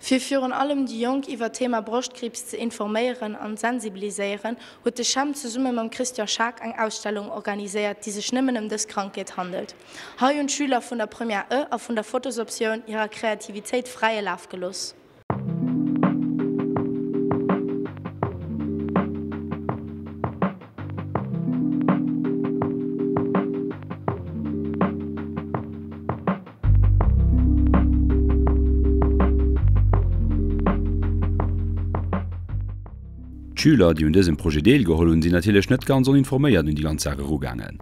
Fir virun allem déi Jonk iwwer d'Thema Broschtkriibs ze informéieren an sensibiliséieren, huet de CHEM zesumme mam Christian Schaack eng Ausstellung organiséiert, déi sech nëmmen ëm dës Krankheet handelt. Hei hunn d'Schüler vun der Première E a vun der Fotosoptioun hirer Kreativitéit fräie Laf gelooss. D'Schüler, déi un dësem Projet deelgeholl hunn, sinn natierlech net ganz oninforméiert un déi ganz Saach erugaangen,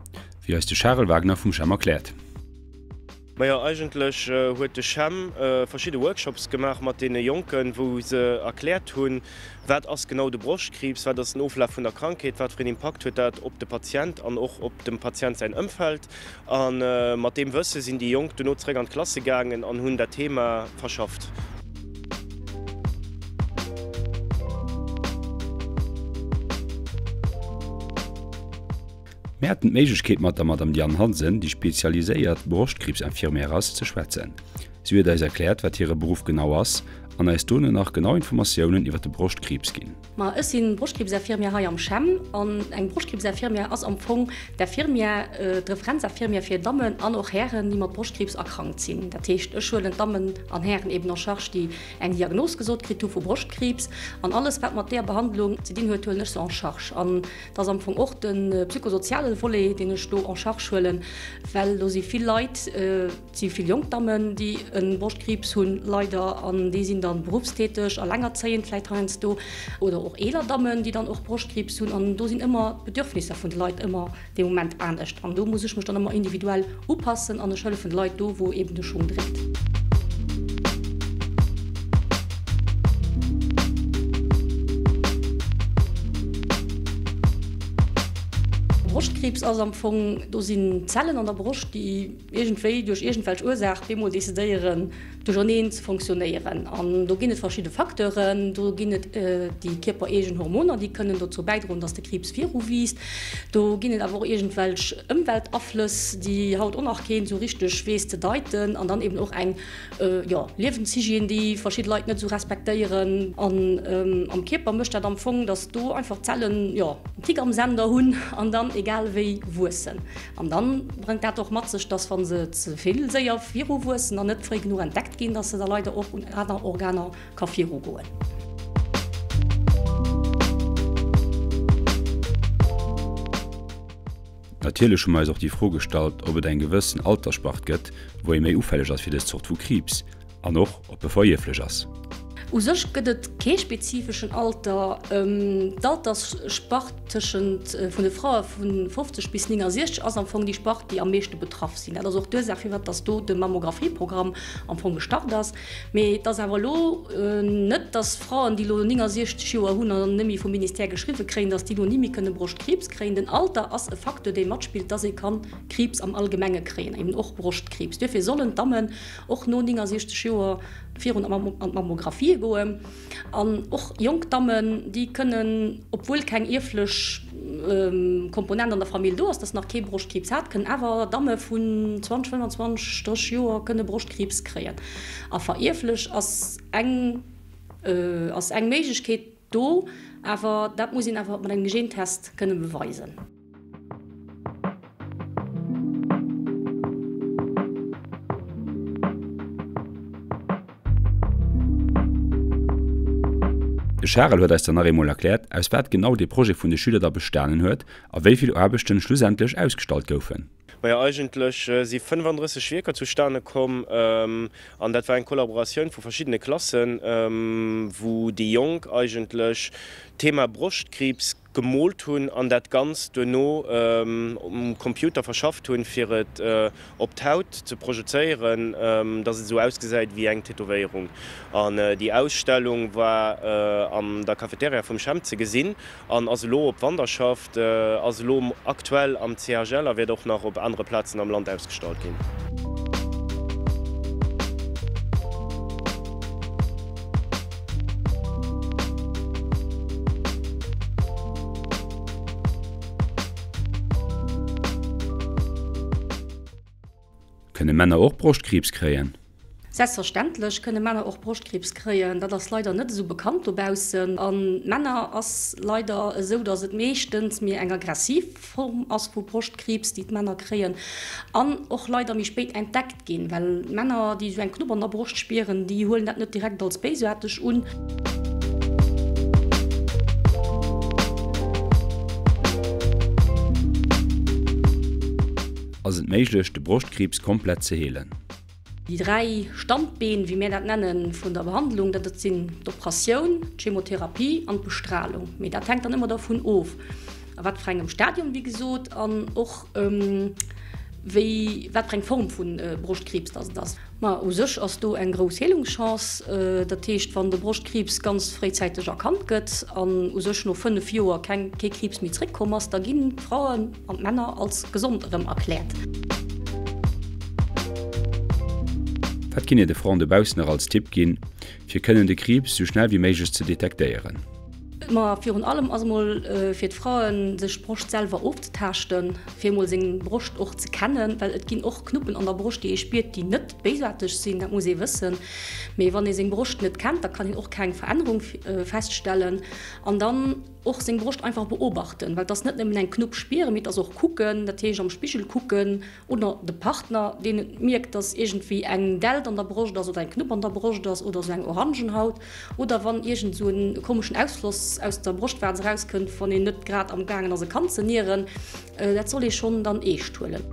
wéi eis de Charel Wagner vum CHEM erkläert. Majo, eigentlech huet de CHEM verschidde Workshops gemaach mat deene Jonken, wou se erkläert hunn, wat ass genau de Broschtkriibs, wat ass den Oflaf vun der Krankheet, wat fir een Impakt huet dat op de Patient an och op dem Patient säin Ëmfeld. A mat deem Wësse sinn déi Jonk dono zeréck an d'Klasse gaangen an hunn dat Thema verschafft. Mir haten d'Méiglechkeet mat der Madame Diane Hansen, déi spezialiséiert Broschtkriibs-Infirmière ass, ze schwätzen. Si huet eis erkläert, wat hire Beruff genau ass an eis dono nach genau Informatiounen iwwer de Broschtkriibs ginn. Ma ech sinn Broschtkriibsinfirmière hei am CHEM an eng Broschtkriibsinfirmière ass am Fong d'Infirmière, d'Referenzinfirmière fir Dammen an och Hären, déi mat Broschtkriibs erkrankt sinn. Dat heescht, ech huelen d'Dammen an Hären eben en charge, déi eng Diagnos gesot kritt hu vu Broschtkriibs an alles wat mat deeër Behandlung ze dinn huet, huelen ech se en charge. An dat ass am Fong och de psychosoziale Volet, deen ech do en charge huelen, well do si vill Leit, Et si vill jonk Dammen, déi e Broschtkriibs hunn, leider, an déi sinn dann beruffstäteg, allengerzéiend vläit heiansdo, oder och eeler Dammen, déi dann och Broschtkriibs hunn. An do sinn ëmmer d'Bedürfnisser vun de Leit ëmmer dee Moment anescht. An do muss ech mech dann ëmmer individuell upassen an ech hëllefen de Leit do, wou eeben de Schung dréckt. Broschtkriibs ass am Fong, do sinn Zellen an der Broscht, déi iergendwéi duerch iergendwelch Ursaach bemol decidéieren, duercherneen ze fonctionnéieren. An do ginn et verschidde Facteuren, do ginn et déi kierpereegen Hormoner, déi kënnen dozou bäidroen, dass de Kriibs viruwiisst. Do ginn et awer och iergendwelch Ëmweltaflëss, déi haut och nach keen esou richteg weess ze deiten. An dann eben och eng, jo, Liewenshygiène, déi verschidde Leit net esou respektéieren. An am Kierper mécht dat am Fong, dass do einfach d'Zellen, jo, en Tick am Sender hunn an dann egal wéi wuessen. An dann bréngt dat och mat sech, dass wa se ze vill séier viruwuessen an net fréi genuch entdeckt ginn, dass se da leider och un aner Organer ka virugoen. Natierlech hu mer eis och déi Fro gestallt, ob et eng gewëssen Altersspart gëtt, wou ee méi ufälleg ass fir dës Zort vu Kriibs. An och, ob e verierflech ass. U sech gëtt et kee spezifeschen Alter. D'Altersspart tëschent vun de Frae vu 50 bis 69 ass am Fong déi Spart, déi am meeschte betraff sinn. Dat ass och d'Ursaach, firwat datt do de Mammographie-Programm am Fong gestart ass. Mee et ass awer elo net, datt Fraen, déi elo 69 Joer hunn an net méi vum Ministère geschriwwe kréien, datt déi elo ni méi kënne Broschtkriibs kréien. Den Alter ass e Facteur, dee matspillt, datt ee kann Kriibs am Allgemenge kréien, eben och Broschtkriibs. Duerfir sollen d'Dammen och no 69 Joer virun an d'Mammographie goen. An och jonk Dammen, déi kënnen, obwuel keng ierflech Komponent an der Famill do ass, dass nach kee Broschtkriibs hat, kënnen awer Damme vun 20, 25, 30 Joer kënne Broschtkriibs kréien. A verierflech ass eng ass eng Méiglechkeet do, awer dat muss een awer mat engem Gentest kënne beweisen. De Charel huet eis dann nach eemol erkläert, aus wat genau dee Projet vun de Schüler da bestanen huet a wéi vill Aarbechten schlussendlech ausgestallt goufen. Majo, eigentlech si 35 Wierker zustane komm an dat war eng Kollaboratioun vu verschiddene Klassen, wou déi Jonk eigentlech d'Thema Broschtkriibs gemoolt hunn an dat Ganzt duerno um Computer verschafft hunn, fir et op d'Haut ze projezéieren, dass et esou ausgesäit wéi eng Tätowéierung. An déi Ausstellung war an der Cafeteria vum CHEM ze gesinn an ass elo op Wanderschaft, ass elo aktuell am CHL a wäert och nach op anere Plazen am Land ausgestallt ginn. Kënne Männer och Broschtkriibs kréien? Selbstverständlech kënne Männer och Broschtkriibs kréien. Dat ass leider net esou bekannt dobaussen. A Männer ass leider esou, datt et meeschtens méi eng aggressiv Form ass vu Broschtkriibs, déi d'Männer kréien an och leider méi spéit entdeckt ginn. Well Männer, déi esou eng Knupp an der Broscht spieren, déi huelen dat net direkt als béisaarteg un. Ass et méiglech, de Broschtkriibs komplett ze heelen? Déi 3 Standbeen, wéi mär dat nennen, vun der Behandlung, dat sinn d'Operatioun, d'Chemotherapie an d'Bestralung. Mee dat hänkt dann ëmmer dervun of, a wat fir engem Stadium, wéi gesot, an och wéi, wat fir eng Form vu Broschtkriibs dass et ass. Ma u sech ass do eng grouss Heelungschance. Dat heescht, wann de Broschtkriibs ganz fréizäiteg erkannt gëtt an u sech no 5 Joer keng, kee Kriibs méi zréckkomm ass, da ginn d'Fraen, An d'Männer als gesond erëm erkläert. Wat kinnt Dir de Fraen dobaussen nach als Tipp ginn, fir kënnen de Kriibs sou schnell wéi méiglech ze detektéieren? Ma virun allem ass emol fir d'Fraen, sech d'Broscht selwer ofzetaaschten, fir emol seng Broscht och ze kennen, well et ginn och Knuppen an der Broscht, déi ee spiert, déi net béisaarteg sinn, dat muss ee wëssen. Mee wann ee seng Broscht net kennt, da kann een och keng Verännerung feststellen. An dann Och seng Broscht einfach beobachten, well et ass net nëmmen eng Knupp spieren, mee et ass och kucken, dat heescht am Spigel kucken oder de Partner, deen et mierkt, dass iergendwéi eng Delt an der Broscht ass oder eng Knupp an der Broscht ass oder esou eng Orangenhaut oder wann iergend esou e komeschen Ausfloss aus der Broschtwaarz erauskënnt, wann een net grad am gaangen ass e Kand ze nieren. Dat soll ee schonn dann eescht huelen.